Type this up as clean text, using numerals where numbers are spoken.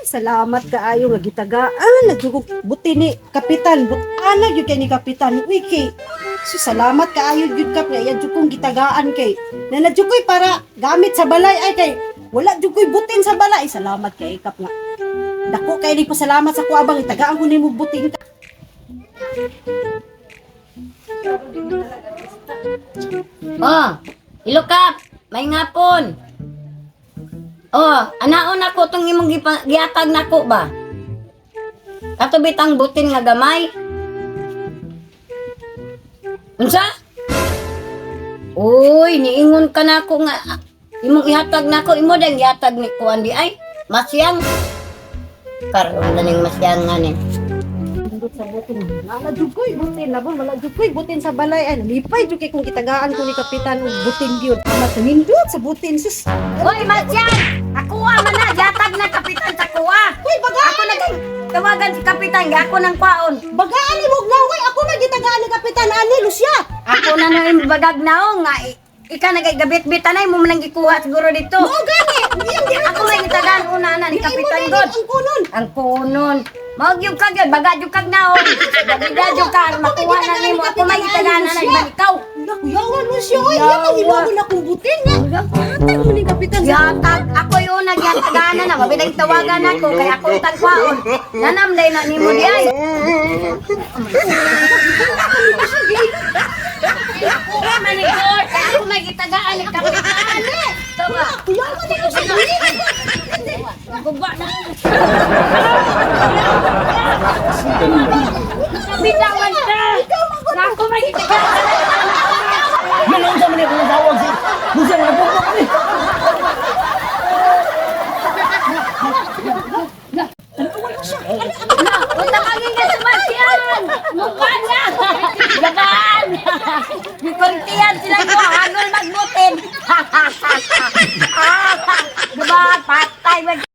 Salamat kaayo nga gitagaan. Nagdugog buti ni Kapitan. Butana gyud kay ni Kapitan. Uy, kay so, salamat kaayo gyud, Kap, nga iya jud kong gitagaan kay na jud ko'y para gamit sa balay ay kay wala jud ko'y butin sa balay. Salamat kay Kap nga. Dako kay ni pasalamat sa kuabang itagaan ko nimo butin ka. Oh, ilokap, may ngapon. Oh, anaon ako tong imong giatag nako ba? Kato bitang butin nga gamay. Unsa? Uy, niingon ka nako nga ah, imong ihatag nako, imo dang gihatag ni kuan di ay. Masyang. Karon na ning masyang nga ni. Nindot sa butin. Wala jud ko'y butin labon, wala jud ko'y butin sa balay ay lipay jud kay kung gitagaan ko ni Kapitan og butin gyud. Amat nindot sa butin sus. Uy, masyang! Ako man na, gihatag na Kapitan sa kuha. Uy, bagaan Ako na kay tawagan si Kapitan, ako ng kwaon. Bagaan ni mo naway ako na gitagaan ni Kapitan ani Lucia. Ako na nang imbagag naong nga ika na kay gabit-bit anay mo man ang gikuha siguro dito. Mao gani. Iyang gihatag Ako may gitagaan una na ni Dili mo Kapitan na God. ang kunon. Ang kunon. Mao gyud ka gyud, baga gyud kag naong. Bagida gyud ka makuha na nimo. Ako may gitagaan na ba ikaw? Nakuyawan mo siya. Oy, iya pang hinuon akong butin nga. Gihatag mo ni Kapitan sa Gihatag ako yung una gihatagaan na mabitang tawagan ako kay ako tagwaon. Nanam day na nimo di ay. Ako man ni God, kay ako may gitagaan ni Kapitan. Tawa. Kuyawan ni ko sa butin. Guba na. Bitawan ka! Naku, may gitagaan! Yan ang sa man akong tawag si Lucia nga nagpugpog ni. Unta kami nga sumasyan! Mukha na! Gabaan! Gikuntiyan sila ko, hagol magbutin! Gabaan, patay!